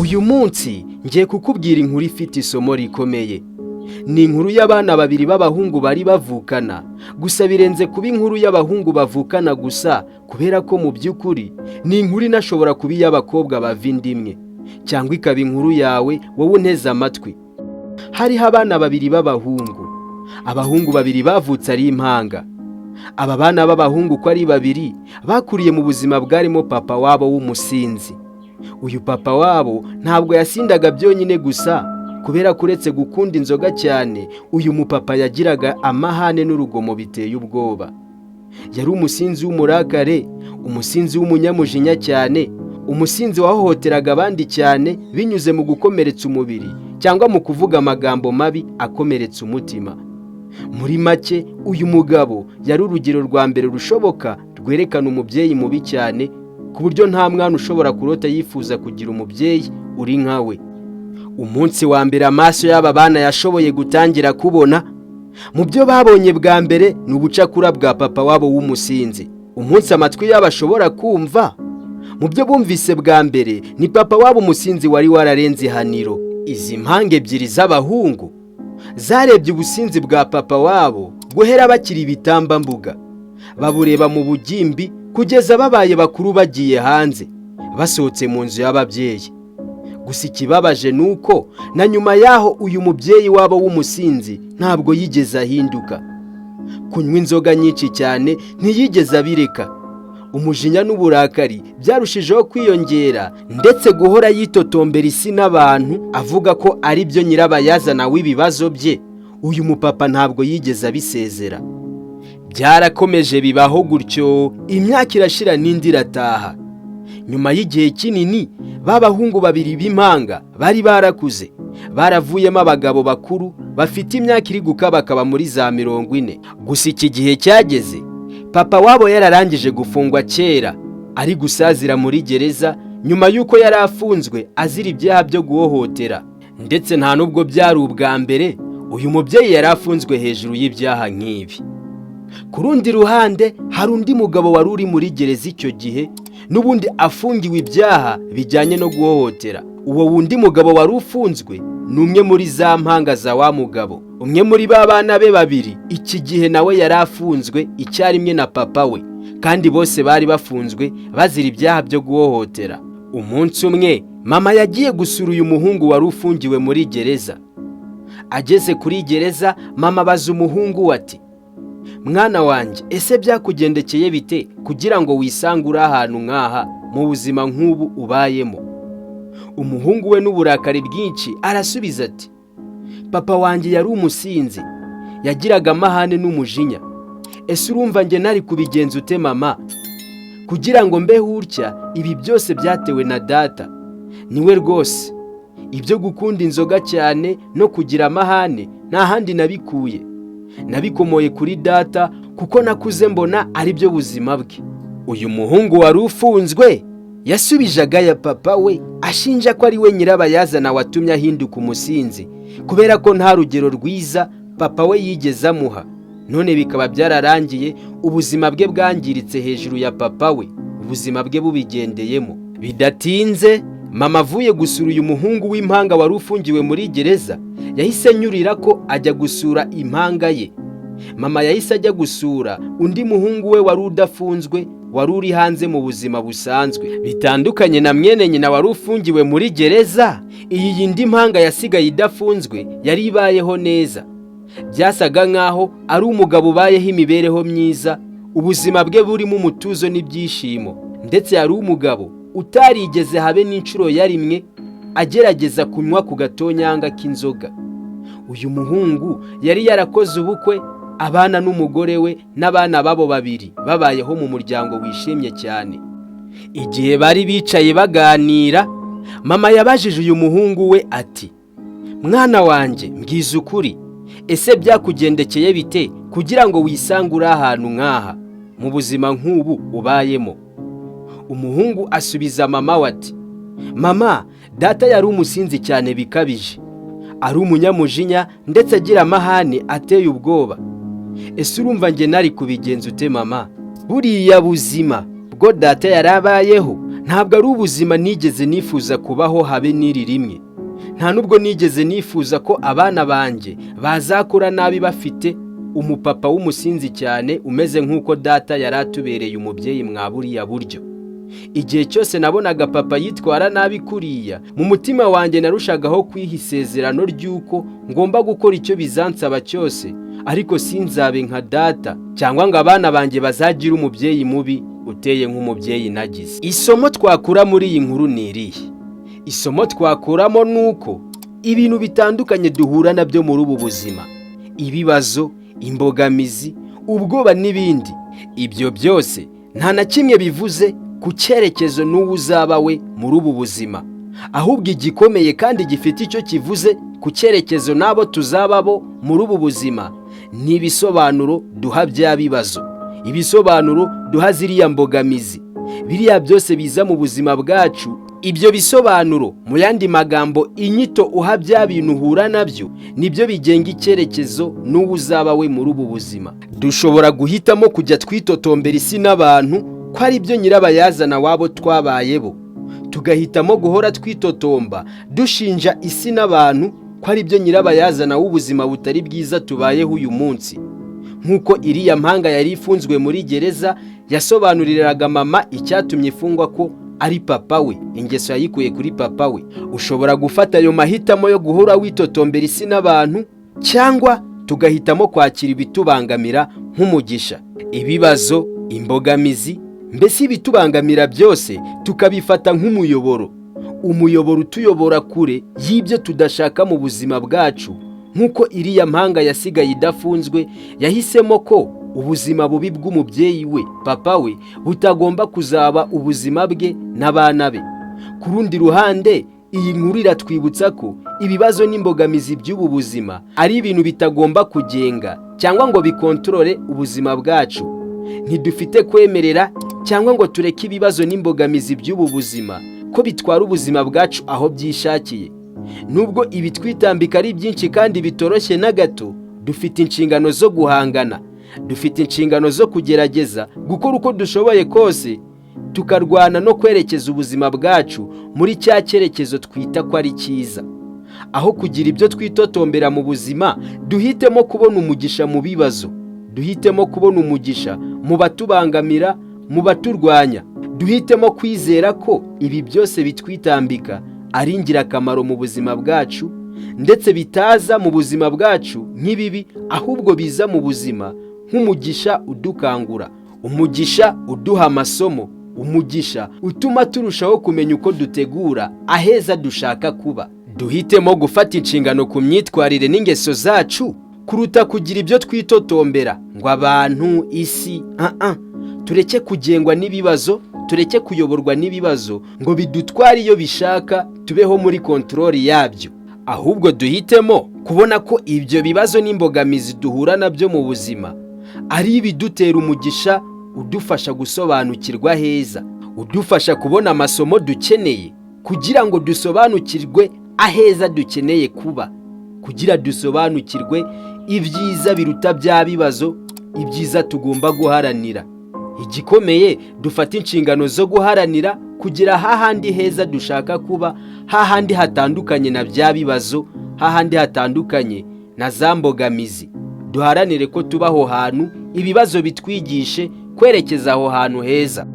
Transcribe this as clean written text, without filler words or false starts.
Uyu munsi ngiye kukubwira inkuru ifite isomo rikomeye. Ni inkuru y'abana babiri b'abahungu bari bavukana, gusa birenze kuba inkuru y'abahungu bavukana gusa, kubera ko mu by'ukuri ni inkuru inashobora kuba iy'abakobwa bava inda imwe, cyangwa ikaba inkuru yawe wowe unteze amatwi. Hariho abana babiri b'abahungu, abahungu babiri bavutse ari impanga. Aba bana b'abahungu uko ari babiri bakuriye mu buzima bwarimo papa wabo w'umusinzi. Uyu papa wabo ntabwo yasindaga byonyine gusa, kubera ko uretse gukunda inzoga cyane, uyu mupapa yagiraga amahane n'urugomo biteye ubwoba. Yari umusinzi w'umurakare, umusinzi w'umunyamujinya cyane, umusinzi wahohoteraga abandi cyane binyuze mu gukomeretsa umubiri cyangwa mu kuvuga amagambo mabi akomeretsa umutima. Muri make, uyu mugabo yari urugero rwa mbere rushoboka rwerekana umubyeyi mubi cyane, ku buryo nta mwana ushobora kurota yifuza kugira umubyeyi uri nka we. Umunsi wa mbere amaso y'aba bana yashoboye gutangira kubona, mu byo babonye bwa mbere ni ubucakura bwa papa wabo w'umusinzi. Umunsi amatwi yabo ashobora kumva, mu byo bumvise bwa mbere ni papa wabo umusinzi wari wararenze ihaniro. Izi mpanga ebyiri z'abahungu zarebye ubusinzi bwa papa wabo guhera bakiri ibitambambuga, babureba mu bugimbi kugeza babaye bakuru, bagiye hanze, basohotse mu nzu y'ababyeyi. Gusa ikibabaje ni uko na nyuma y'aho uyu mubyeyi wabo w'umusinzi ntabwo yigeze ahinduka. Kunywa inzoga nyinshi cyane ntiyigeze abireka, umujinya n'uburakari byarushijeho kwiyongera, ndetse guhora yitotombera isi n'abantu avuga ko ari byo nyirabayazana w'ibibazo bye, uyu mupapa ntabwo yigeze abisezera. Byarakomeje bibaho gutyo, imyaka irashira n'indi irataha. Nyuma y'igihe kinini, ba bahungu babiri b'impanga bari barakuze, baravuyemo abagabo bakuru bafite imyaka iri gukabakaba muri za 40. Gusa iki gihe cyageze papa wabo yararangije gufungwa kera, ari gusazira muri gereza nyuma y'uko yari afunzwe azira ibyaha byo guhohotera. Ndetse nta n'ubwo byari ubwa mbere uyu mubyeyi yari afunzwe hejuru y'ibyaha nk'ibi. Ku rundi ruhande, hari undi mugabo wari uri muri gereza icyo gihe, n'ubundi afungiwe ibyaha bijyanye no guhohotera. Uwo wundi mugabo wari ufunzwe ni umwe muri za mpanga za wa mugabo, umwe muri ba bana be babiri. Iki gihe nawe yari afunzwe icyarimwe na papa we, kandi bose bari bafunzwe bazira ibyaha byo guhohotera. Umunsi umwe mama yagiye gusura uyu muhungu wari ufungiwe muri gereza. Ageze kuri gereza, mama abaza umuhungu we ati: "Mwana wanjye, ese byakugendekeye bite kugira ngo wisange uri ahantu nk'aha, mu buzima nk'ubu ubayemo?" Umuhungu we n'uburakari bwinshi arasubiza ati: "Papa wanjye yari umusinzi, yagiraga amahane n'umujinya. Ese urumva njye nari kubigenza ute, mama, kugira ngo mbeho utya? Ibi byose byatewe na data, niwe rwose. Ibyo gukunda inzoga cyane no kugira amahane nta handi nabikuye, nabikomoye kuri data, kuko nakuze mbona ari byo buzima bwe." Uyu muhungu wari ufunzwe yasubije agaya papa we, ashinja ko ari we nyirabayazana watumye ahinduka umusinzi, kubera ko nta rugero rwiza papa we yigeze amuha, none bikaba byararangiye ubuzima bwe bwangiritse hejuru ya papa we, ubuzima bwe bubigendeyemo. Bidatinze, mama avuye gusura uyu muhungu w'impanga wari ufungiwe muri gereza, yahise anyurira ko ajya gusura impanga ye. Mama yahise ajya gusura undi muhungu we wari udafunzwe, wari uri hanze mu buzima busanzwe. Bitandukanye na mwene nyina wari ufungiwe muri gereza, iyi yindi mpanga yasigaye idafunzwe yari ibayeho neza. Byasaga nk'aho ari umugabo ubayeho imibereho myiza, ubuzima bwe burimo umutuzo n'ibyishimo. Ndetse yari umugabo utarigeze habe n'inshuro ya rimwe agerageza kunywa ku gatonyanga k'inzoga. Uyu muhungu yari yarakoze ubukwe, abana n'umugore we n'abana babo babiri, babayeho mu muryango wishimye cyane. Igihe bari bicaye baganira, mama yabajije uyu muhungu we ati: "Mwana wanjye, mbwiza ukuri, ese byakugendekeye bite kugira ngo wisange uri ahantu nk'aha, mu buzima nk'ubu ubayemo?" Umuhungu asubiza mama we ati: "Mama, data yari umusinzi cyane bikabije, ari umunyamujinya, ndetse agira amahane ateye ubwoba. Ese urumva njye nari kubigenza ute, mama? Buriya buzima bwo data yari abayeho Ntabwo ari ubuzima nigeze nifuza kubaho habe n'iri rimwe. Nta nubwo nigeze nifuza ko abana banjye bazakura nabi bafite umupapa w'umusinzi cyane, umeze nk'uko data yari atubereye umubyeyi mwa buriya buryo. Igihe cyose nabonaga papa yitwara nabi kuriya, mu mutima wanjye narushagaho kwiha isezerano ry'uko ngomba gukora icyo bizansaba cyose, ariko sinzabe nka data cyangwa ngo abana banjye bazagire umubyeyi mubi uteye nk'umubyeyi nagize. Isomo twakura muri iyi nkuru ni irihe? Isomo twakuramo ni uko ibintu bitandukanye duhura nabyo muri ubu buzima, ibibazo, imbogamizi, ubwoba n'ibindi, ibyo byose nta na kimwe bivuze ku cyerekezo n'uwo uzaba we muri ubu buzima. Ahubwo igikomeye kandi gifite icyo kivuze ku cyerekezo n'abo tuzaba bo muri ubu buzima ni ibisobanuro duha bya bibazo, ibisobanuro duha ziriya mbogamizi, biriya byose biza mu buzima bwacu. Ibyo bisobanuro, mu yandi magambo inyito uha bya bintu uhura nabyo, nibyo bigenga icyerekezo n'uwo uzaba we muri ubu buzima. Dushobora guhitamo kujya twitotombera isi n'abantu ko ari byo nyirabayazana wabo twabaye bo, tugahitamo guhora twitotomba dushinja isi n'abantu ko ari byo nyirabayazana w'ubuzima butari bwiza tubayeho uyu munsi, nk'uko iriya mpanga yari ifunzwe muri gereza yasobanuriraga mama icyatumye ifungwa ko ari papa we, ingeso yayikuye kuri papa we. Ushobora gufata ayo mahitamo yo guhora witotombera isi n'abantu, cyangwa tugahitamo kwakira ibitubangamira nk'umugisha. Ibibazo, imbogamizi, mbese ibitubangamira byose tukabifata nk'umuyoboro, umuyoboro utuyobora kure y'ibyo tudashaka mu buzima bwacu. Nk'uko iriya mpanga yasigaye idafunzwe yahisemo ko ubuzima bubi bw'umubyeyi we, papa we, butagomba kuzaba ubuzima bwe n'abana be. Ku rundi ruhande, iyi nkuru iratwibutsa ko ibibazo n'imbogamizi by'ubu buzima ari ibintu bitagomba kugenga cyangwa ngo bikontorore ubuzima bwacu. Ntidufite kwemerera cyangwa ngo tureke ibibazo n'imbogamizi by'ubu buzima ko bitwara ubuzima bwacu aho byishakiye. Nubwo ibitwitambika ari byinshi kandi bitoroshye na gato, dufite inshingano zo guhangana, dufite inshingano zo kugerageza gukora uko dushoboye kose, tukarwana no kwerekeza ubuzima bwacu muri cya cyerekezo twita ko ari cyiza. Aho kugira ibyo twitotombera mu buzima, duhitemo kubona umugisha mu bibazo, duhitemo kubona umugisha mu batubangamira, mu baturwanya. Duhitemo kwizera ko ibi byose bitwitambika ari ingirakamaro mu buzima bwacu, ndetse bitaza mu buzima bwacu nk'ibibi, ahubwo biza mu buzima nk'umugisha udukangura, umugisha uduha amasomo, umugisha utuma turushaho kumenya uko dutegura aheza dushaka kuba. Duhitemo gufata inshingano ku myitwarire n'ingeso zacu kuruta kugira ibyo twitotombera ngo abantu, isi. Tureke kugengwa n'ibibazo, tureke kuyoborwa n'ibibazo ngo bidutware iyo bishaka, tubeho muri control yabyo. Ahubwo duhitemo kubona ko ibyo bibazo n'imbogamizi duhura nabyo mu buzima ari ibidutera umugisha udufasha gusobanukirwa heza, udufasha kubona amasomo dukeneye kugira ngo dusobanukirwe aheza dukeneye kuba, kugira dusobanukirwe ibyiza biruta bya bibazo, ibyiza tugomba guharanira. Igikomeye, dufate inshingano zo guharanira kugira hahandi heza dushaka kuba, hahandi hatandukanye na bya bibazo, hahandi hatandukanye na za mbogamizi. Duharanire ko tuba aho hantu, ibibazo bitwigishe kwerekeza aho hantu heza.